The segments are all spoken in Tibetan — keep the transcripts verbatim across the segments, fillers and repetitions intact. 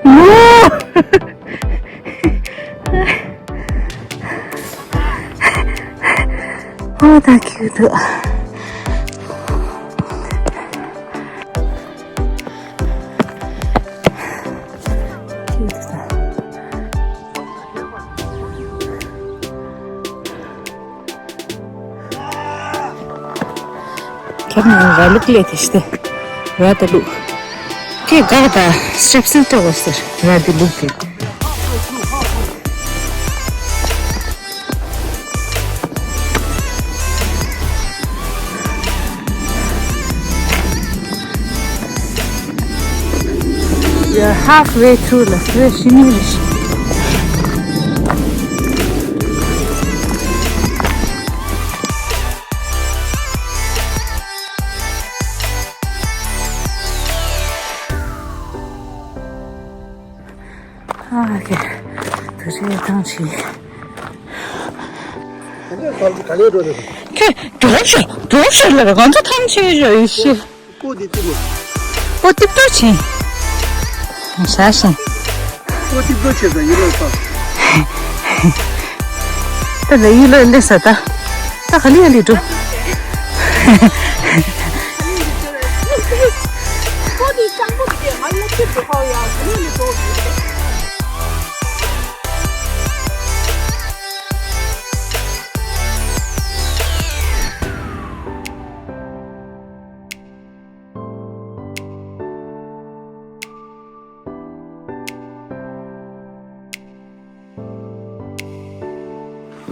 ཨོ། ཨོ་ད་ཁྱོད་དུ། ཁྱོད་དུ་ད། ཁྱེད་ནི་ར་ལུག་ལས་དེ་ཤི་དེ། ར་ད་ལུག་ཁྱེད་ག་ད་སྲེབ་སྲེབ་སྤྲོ་བ་ཟེར་ར་དེ་ལུག་དེ། You're halfway through the fish. ཨ་ཀེ། དུ་རེ་ཐང་ཆེ། ཁྱེད་འགྲོ་ཤོག་འགྲོ་ཤོག་ལ་ར་ང་ཚོ་ཐང་ཆེ་ཡོད་ཤི། པོ་དེ་ཏི་མོ། པོ་ཏིབ་ཏོ་ཆེ། ཤ་ཤེ། པོ་ཏིབ་ཏོ་ཆེ་ད་ཡིན་ལ་ས། ད་ལ་ཡིན་ལ་ལེ་ས་ད། ད་ག་ལི་ཡ་ལི་འགྲོ།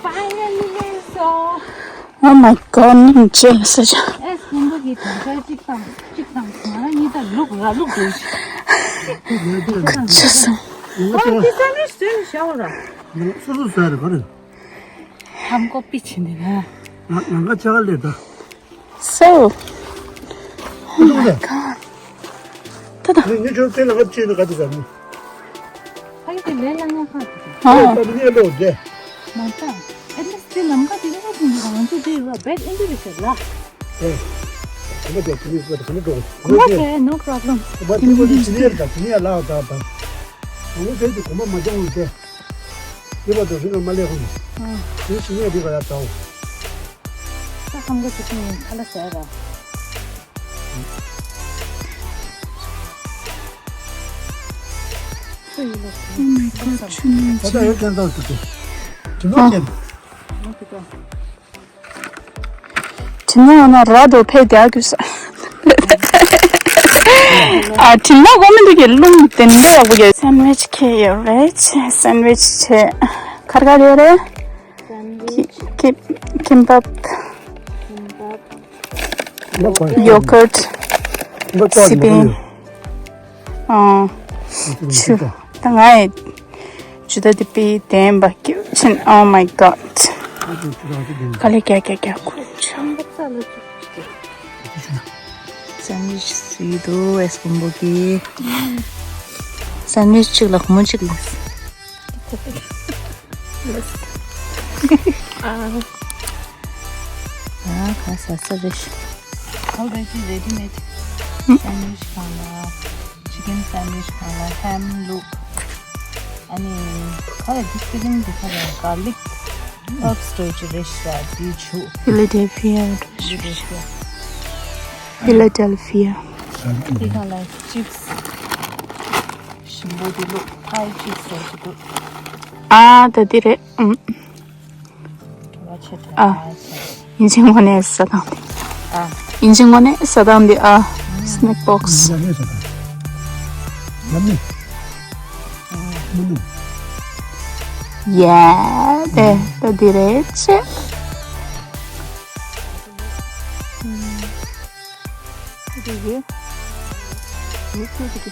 Finally, so. Oh my god, ནིང་ཅེ་ལ་ས་ཆ། ཨེ་སྐུ་མདོག་གི་དོན་ཆ་གཅིག་དང་གཅིག་དང་ང་རང་གཉིས་དང་ལུག་ར་ལུག་འདུག་ཅི་སོང་། ཨོ་དེ་ས་ནི་སྟོན་ཤའོ་ར། སོ་སོ་ཟ་རེ་ག་རེ། ཧམ་ཀོ་པི་ཆི་འདི་ན། ང་ང་ཆ་ག་ལེ་ད། So. Oh my god. ད་ད། ནི་ནི་ཆོ་དེ་ལ་ང་ཅི་ནི་ག་དེ་ཟ་ནི། ཨ་ཡི་དེ་ལས་ལ་ང་ཧ་དེ། ཨ། ད་ནི་ལོ་དེ། མ་ད། ཨེ་ནི་སི་ལམ་ཁ་དེ་ལ་ང་ཚོ་འདི་ང་ཚོ་དེ་ལ་བེད་ཨིན་དུ་རེ་ཤ་ལ། ཨེ། གོ་མ་དེ་དེ་ནི་གོ་དེ་ག་ནི་འགྲོ། གོ་མ་དེ་no problem། གོ་མ་དེ་གོ་དེ་ཅི་ནི་ད་དེ་ནི་ལ་ད་ད། གོ་མ་དེ་དེ་གོ་མ་མ་ཅང་དེ། དེ་བ་དེ་རིང་མ་ལས་གོ་མ། ཨ། དེ་ཅི་ནི་དེ་ག་ཡ་ད། ད་ཧམ་ག་ཅིག་ནི་ཁ་ལ་ཟེར་ར། Oh my god, ཆུ་ནང་ད་ལྟ་ཡོད་ཀྱང་ཏོག་ཙམ་དེ། དེ་ནོ་ཀྱང་། དེ་ནོ་ན་ར་དོ་ཕེ་དེ་ཨ་ཀུ་ས། ཨ་དེ་ནོ་གོ་མི་འདུག་གི་རླུང་དེ་འདྲ་ཡག་པོ་གི། སན་ཝིཆ་ཁེ་ཡོད་རེད། སན་ཝིཆ་ཆེ་ཁར་ཁར་ཡོད་རེད། སན་ཝིཆ། ཁི་ཁི་ཁིམ་པབ། ཁིམ་པབ། ཡོ་ཀར། སི་པིན། ཨ། ཆུ། ད་ང་ཡི་ཇུ་ད་དི་པི་དེན་བ་ཀྱུ་ཆིན། Oh my god. ག་ལེ་ཀྱ་ཀྱ་ཀྱ་ཁུ་ཆུ། སན་ཝིཆ་སི་དུ་ཨེ་སི་ཀུམ་བོ་གི། སན་ཝིཆ་གཅིག་ལ་སྒོར་མོ་གཅིག་ལ། ཨ། ཨ་ཁ་ས་ས་རེད། Already ready made. སན་ཝིཆ་གང་ལ། ཅི་ཀན་སན་ཝིཆ་གང་ལ་ཧེམ་ལུག་ཨ་ནི་ཁ་ལ་འདི་ཕི་ལིང་འདི་ཁ་ལ་གར་ལིག་ཧརབ་སི་འདྲ་ཅིག་རེད་ཤག་འདི་ཆུ། ཕི་ལ་ཌེལ་ཕི་ཡ། ཕི་ལ་ཌེལ་ཕི་ཡ། འདི་ཁ་ལ་ཅིབ་སི། ཞིམ་པོ་འདི་ལུག་ཐའི་ཅིབ་སི་འདྲ་ཅིག་འདུག་ཨ་ད་འདི་རེད། ཨུམ། བྲོ་བ་ཆེ་དྲགས། ཨ། ཨིན་ཇི་ངོ་ནས་ས་དང་འདི། ཨ། ཨིན་ཇི་ངོ་ནས་ས་དང་འདི། ཨ། སི་ནེག་བོག་སི། ཡ་ནས་ས་དང་། ཡ་ནས། མི་ནུ། ཡ། དེ་ད་འདི་རེད་ཆེ། འདི་ཡོད། མི་ཚོ་འདི་གི།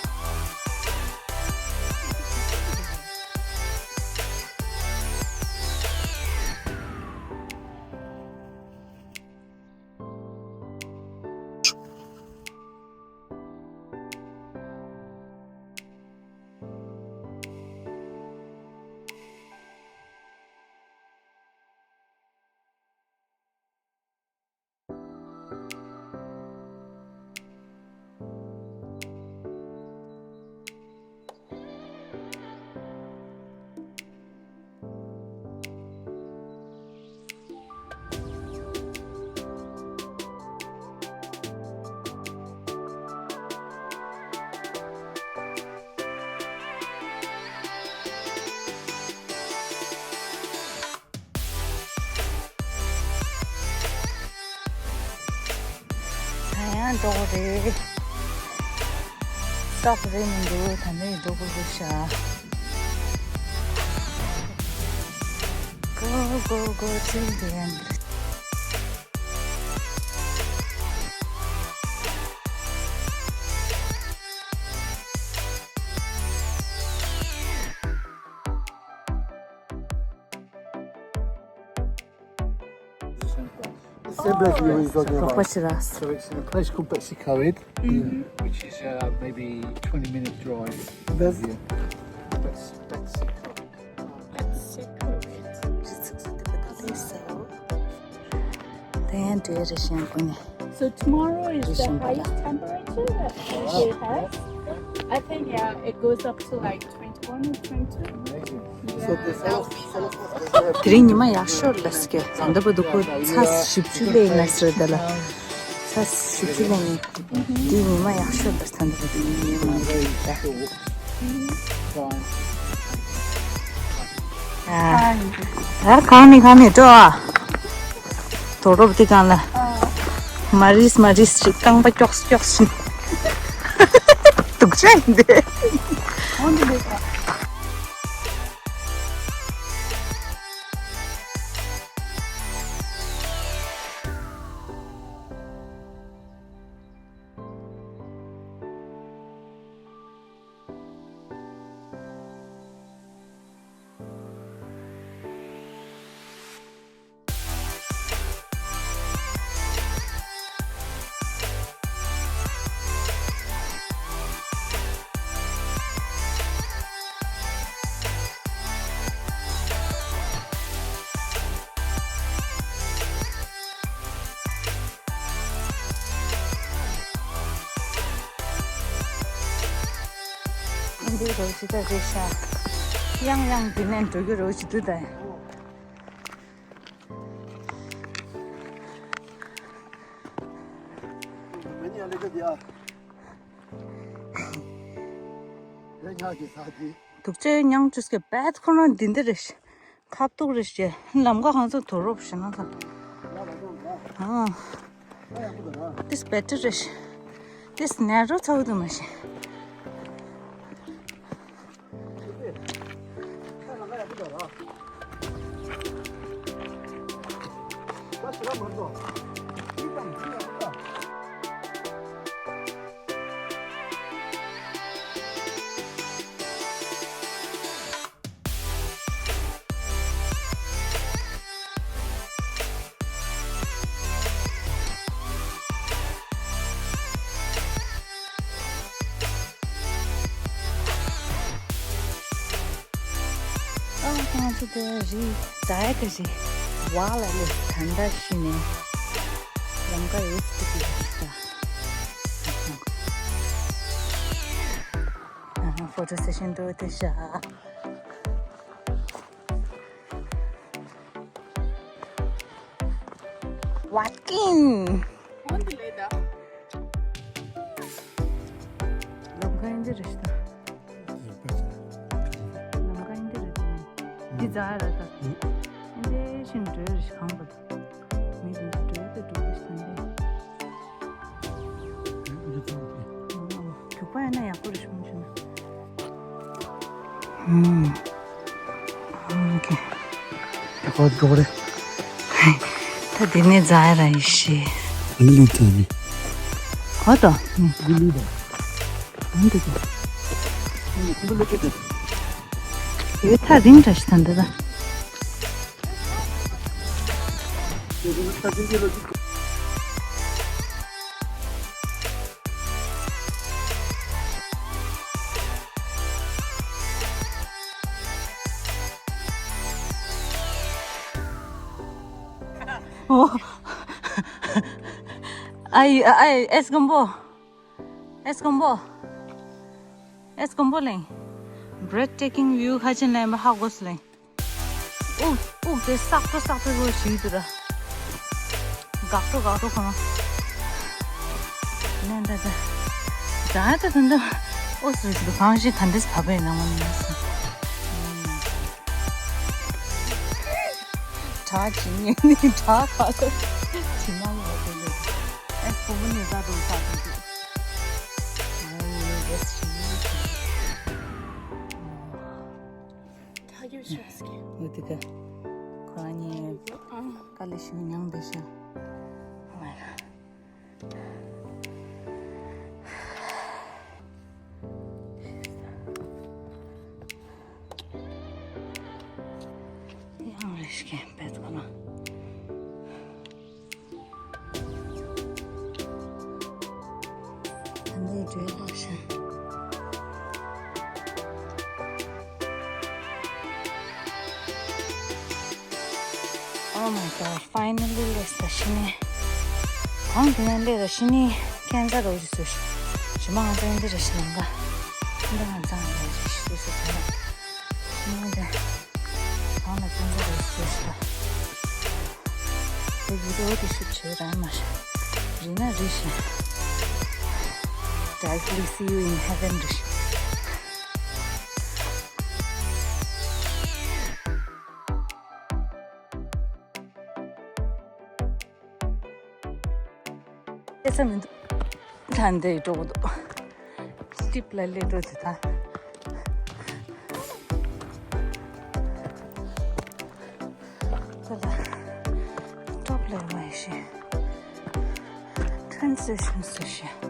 འགྲོ་གི་རེད། སྟབས་རེད་མི་འདུག་ད་ནས་འགྲོ་དགོས་ཀྱི་ཤག Go, go, go till the end. Same place we were talking about. རོགས་པ་བྱེད་ར། So it's in a place called Betsi Coed, which is uh, maybe twenty minute drive. That's yeah. That's Betsi Coed. Betsi Coed. དེ་ཡང་འདྲ་རེད་ཤག་ཀུན་ནས། So tomorrow is the highest temperature that Taipei has. I think, yeah, it goes up to like twenty-one or twenty-two. Amazing. Yeah. So the solo, solo food is there. དེ་རིང་ཉི་མ་ཡག་ཤོས་རེད་ལབ་ཀྱི། ད་ལྟ་བར་དུ་ཁོ་ཚ་བཞི་བཅུ་སླེབས་ཡིན་ན་ཟེར། ད་ལ་ཚ་བཞི་བཅུ་སླེབས་ཡིན། དེ་ཉི་མ་ཡག་ཤོས་རེད། ད་ལྟ་བར་དུ་ཉི་མ་ཡག་ཤོས་རེད། ད་གང་ནས་གང་ནས་འགྲོ་ཨ། དོ་རོབ་དེ་གང་ལ། མ་རིས་མ་རིས་ཅིག་རྐང་པ་ཀྱོགས་ཀྱོགས་ཤིག་སྡུག་ཅག་ཡིན་ཏེ། འདི་རོ་ཅི་ད་རེད་ཤག་ཡང་ཡང་འདི་ནས་འགྲོ་རྒྱུ་རོ་ཅི་འདུག་ད། འདུག་ཅེ་མྱང་བཅུག་གི་བད་ཁོ་ན་འདི་འདི་རེད། ཁ་ཐུག་རེ་བྱས། ལམ་ཁ་གང་ཚོད་དོ་རོབ་ཞེ་ན་ད། ཨ། This better རེ་བྱས། This narrow ཚ་བོ་དུ་མ་བྱས། ཨ་ཁོང་ཚོ་དེ་རི་རྫ་ཡ་དེ་རི་བ་ལ་ལས་ད་ལྟ་ཤི་ནས་ལམ་ཀ་ཡོད་ཚུལ་དེ་རེད་ད། ཨ་ཧ། ཕོ་ཊོ་སེ་ཤན་འགྲོ་དེ་ཤ། Walking. འོན་ཏེ་ལེ་ད། ལམ་ཁ་ཨིན་ཇི་རེད་ཤི་ད། ལམ་ཁ་ཨིན་ཇི་རེད་ད། འདི་ཛ་ཡ་ར་ད། ཨིན་ཇི་ཤིན་འགྲོ་རེད་ཤི་གང་པ་ད། མི་དེ་ཚོ་འགྲོ་ཡོད་དེ་འགྲོ་གི་ཤི་ད་འདི། རྒྱུག་པ་ཡིན་ན་ཡག་པོ་རེད་ཤོང་ཆུ་ན། ཨུམ། ཨོ་ཁེ། ད་ཁོ་འགྲོ་རེད། ད་དེ་ནས་ཛ་ཡ་ར་ཡི་ཤེས། ཨ་ནི་ལི་ཐ་ནི། ཧོ་ཏོ། ཨུམ། ལི་ལི་ད། ཨ་འདི་གི། ཨུམ། ཁོ་ལི་ཁེ་ད། ཡོད་ཐག་རིང་དྲགས་ཤི་ད་འདི་ད། Oh. Ay, ay, es gumbo. Es gumbo. Es gumbo leng. Breathtaking view ཁ་ཆེན་ལེན་པ་ཧ་གོ་སི་ལེན། དབུགས་དབུགས་དེ་སག་འགྲོ་སག་འགྲོ་གོ་ཞིག་འདུག་ར། འགག་འགྲོ་འགག་འགྲོ་ཁོ་ན། ནན་ད་ད། ད་ད་ད་ད། ཨོ་སི་རི་ཞིག་གང་ཞིག་ག་འདྲས་བབས་པའི་ནང་མ་ནས་སོང་། བྲག་ཅིག་ཉན་ནི་བྲག་ཁ་ལ་བྱིན་ན་ཡོད་དེ་ལས། ཨེ་བུ་མོ་ནི་ད་དུང་ད་ དེ་ག་ཁོ་རང་གཉིས་དཀའ་ལས་ཤིག་མྱངས་བསྡད་ཤག Oh my god. ཡང་རེ་ཞིག་བེད་ཁོ་ན། ད་འདི་བྲོས་ལོག་ཤག Oh my god, finally སླེབས་ས་ཤི་ནས། གང་དེ་ནས་སླེབས་ས་ཤི་ནས་ཁན་ས་རོ་ཞིག་བཟོས་ཤག་ཞི་མ་ང་ཚོ་འདི་རེ་ཞིག་ནང་ག་འདི་ང་ཚང་རེ་ཞིག་བཟོས་ས་ཚོ་ན་ཤི་ནས་འདི། གང་ལ་ཅུང་ཟད་རེ་ཞིག་ཞིག་ད། དེ་བི་ཌི་ཡོ་དེ་ཤུ་ཊི་བྱེད་རང་མ་ཤེས། རེད་ན་རེད་ཤིང་། Directly see you in heaven རེད་ཤིང་། སྐད་ཆ་མི་འདུག་ད་འདི་འགྲོ་གི་འདུག་ཊིབ་ལ་སླེབས་འགྲོ་དེ་ད། ད་ལ་ཊོབ་ལ་མ་ཤེས། ཊེན་སི་ཤན་སུ་ཤེས།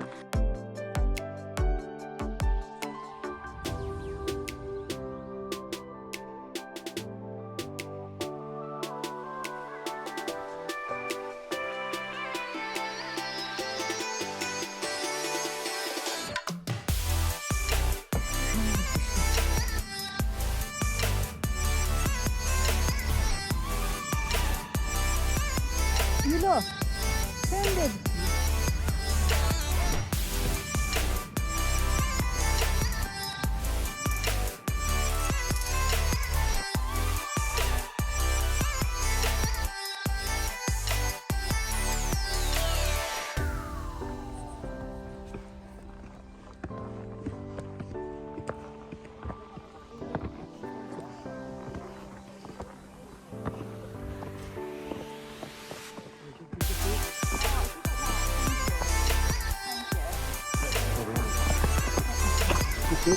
དེ་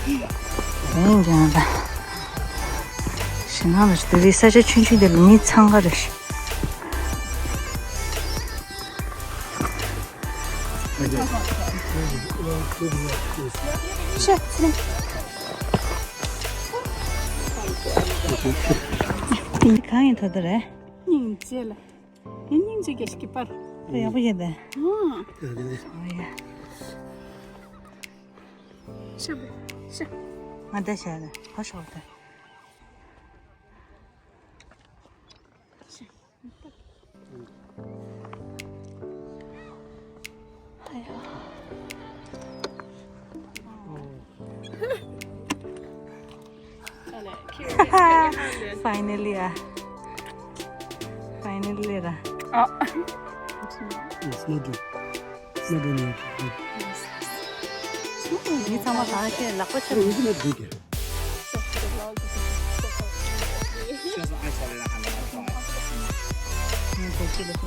ཡིན་ཀྱང་ད། ཞེད་སྣང་རེད། དེ་རིང་ས་ཆ་ཆུང་ཆུང་དེ་ལ་མི་འཚང་ཁ་རེད། ཤ་ཚིམ། གང་ཡིན་ཐོ་ད་རེད། སྙིང་རྗེ་ལ། དེ་སྙིང་རྗེ་ག་ཞིག་གི་པར། ཁོ་ཡག་པོ་ཡིན་པས། ཨང་། ཨོ་ཡ། ཤ་བེ་ཤ། ང་འདི་བྱས་ནས་ཧ་ཤོག་ད། ཤ། ཨ་ཡ། Finally, ah. Finally, ah. It's not good. It's not good. It's not good. མི་ཚང་མ་གང་ཤེས་ལག་པ་ཆེ་བོ། It's not good.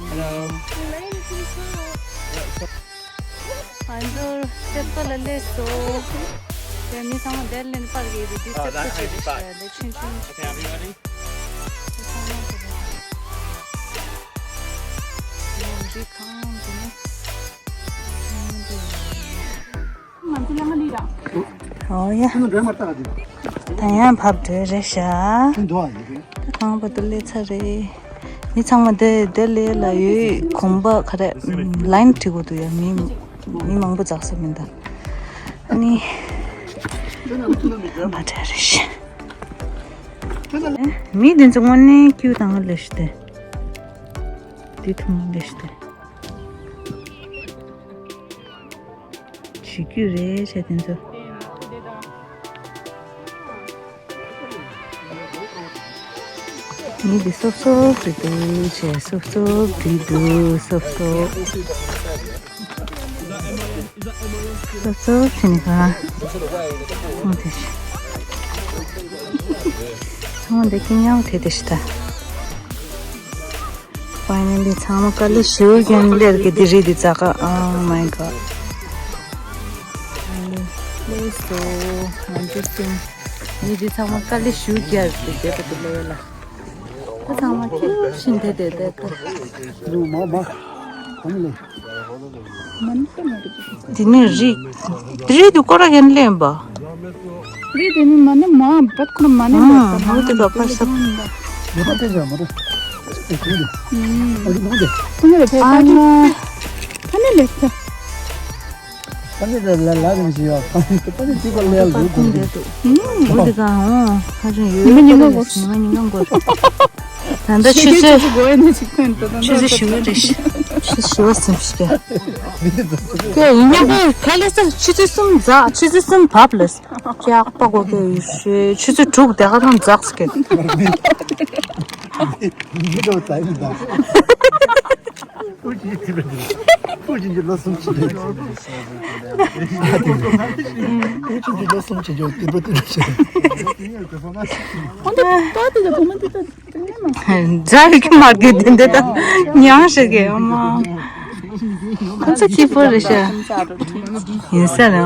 Hello. ང་ཚོ་ཊེམ་པལ་ལ་སླེབས་སོང་། དེ་མི་ཚང་མ་དེར་ལེན་པར་གྱི་རུ་ཏི་ཙེབ་ཏོ་ཞིག་རེད་ཤག་དེ་ཆུང་ཆུང་། Okay, everybody. ང་ཚོ་ལ་མ་ལི་ར། ཨོ་ཡ། ད་ཡང་ཕབ་འགྲོ་རེད་ཤག་ད་གང་བར་དུ་སླེབས་ཚར་རེད། མི་ཚང་མ་དེ་དེ་ལས་ལ་ཡོད་གོམ་པ་ག་རེ་ལའིན་བྲིས་དགོས་འདུག་ཡ། མི་མི་མང་པོ་འཛག་ས་མིན་ད། ཨ་ནི་མ་དྲ་རེད་ཤག་མི་དེ་ཚོ་དངོས་གནས་ཀྱུ་དང་ལས་ཤི་དེ། དེ་ཐུང་ལས་ཤི་དེ། ཞི་རྒྱུ་རེད་བྱས་དེ་ཚོ། མི་འདི་སོབ་སོབ་རེད་འདུག་བྱས་སོབ་སོབ་འདི་འདུག་སོབ་སོབ། སོབ་སོབ་བྱས་ནས་ག་ལ། ཨོ་དེ་ཤི། ཚང་མ་འདི་སྐད་ཉམས་དེ་དེ་ཤི་ད། Finally ཚང་མ་དཀའ་ལས་ཞེ་པོ་བརྒྱབ་ནས་སླེབས་ཀྱི་འདི་རེད་འདི་ཙག་ཁ། Oh my god. Finally སླེབས་སོང་། ང་ཚོ་ཚང་། མི་འདི་ཚང་མ་དཀའ་ལས་ཞུ་རྒྱུ་རེད་བསྡད་པ་འདི་ལོ་ལ། ད་ཚང་མ་ཁྱིམ་ཤིན་ཏེ་བསྡད་བསྡད་ད། ནུ་མ་མ། གང་ལས། འདི་ནི་རི། འདི་རི་འདི་སྐོར་ར་ཡན་ལེན་པ། རི་འདི་ནི་མ་ནི་མ་བད་ཁོ་ན་མ་ནི་ཨ་ལེ་ད་མ་འོ་དེ་ག་ཕར་ས། ཡོད་པ་དེ་ཟ་མ་རེད། ཨ་ནི་ལེ་ད། ཨ་ནི་ལེ་ད། ཨ་ནི་ལ་ལ་རིམ་ཞིག་ཡོད། ཨ་ནི་ཅི་ག་ལས་ལུག་གུ་རེད། འོ་དེ་ག་ཨོ་ཧ་ཅང་ཡོད། ཉི་མ་ཉིན་གང་འགོར། ཉི་མ་ཉིན་གང་འགོར། ད་ལྟ་ཆུ་ཚོད། ཆུ་ཚོད་བཞི་པ་རེད་ཤག་ཆུ་ཚོད་བཞི་པ་ཟིན་ཤག་ཀྱེ་ཡིན་ན་ཀྱེ་ཁ་ལས་ས་ཆུ་ཚོད་གསུམ་འཛག་ཆུ་ཚོད་གསུམ་བབས་ལས། ཀྱེ་ཨག་པ་གོ་ཀྱེ་ཡུ་ཤེ་ཆུ་ཚོད་དྲུག་དེ་ག་རང་འཛག་ཟེར་ཀྱེ། མི་འགྲོ་ད་ཡིན་ད། ཕུ་ཅིན་གྱི་ལོ་གསུམ་ཕྱིན་ཡོད། ཕུ་ཅིན་གྱི་ལོ་གསུམ་ཕྱིན་ཡོད་ཏི་པ་ཏི་པ་ཞེས། ཁོང་ཚོ་ཏོ་ཏི་ཏི་བུ་མོ་ཏི་ཏི་ཏི་ནི་མ། རྫ་ཡི་གི་མར་གི་དེ་འདྲ་དང་མྱང་ཞིག་གི་ཨ་མ། ཁོང་ཚོ་སྐྱིད་པོ་རེད་ཤག་ཡིན་ས་རེད།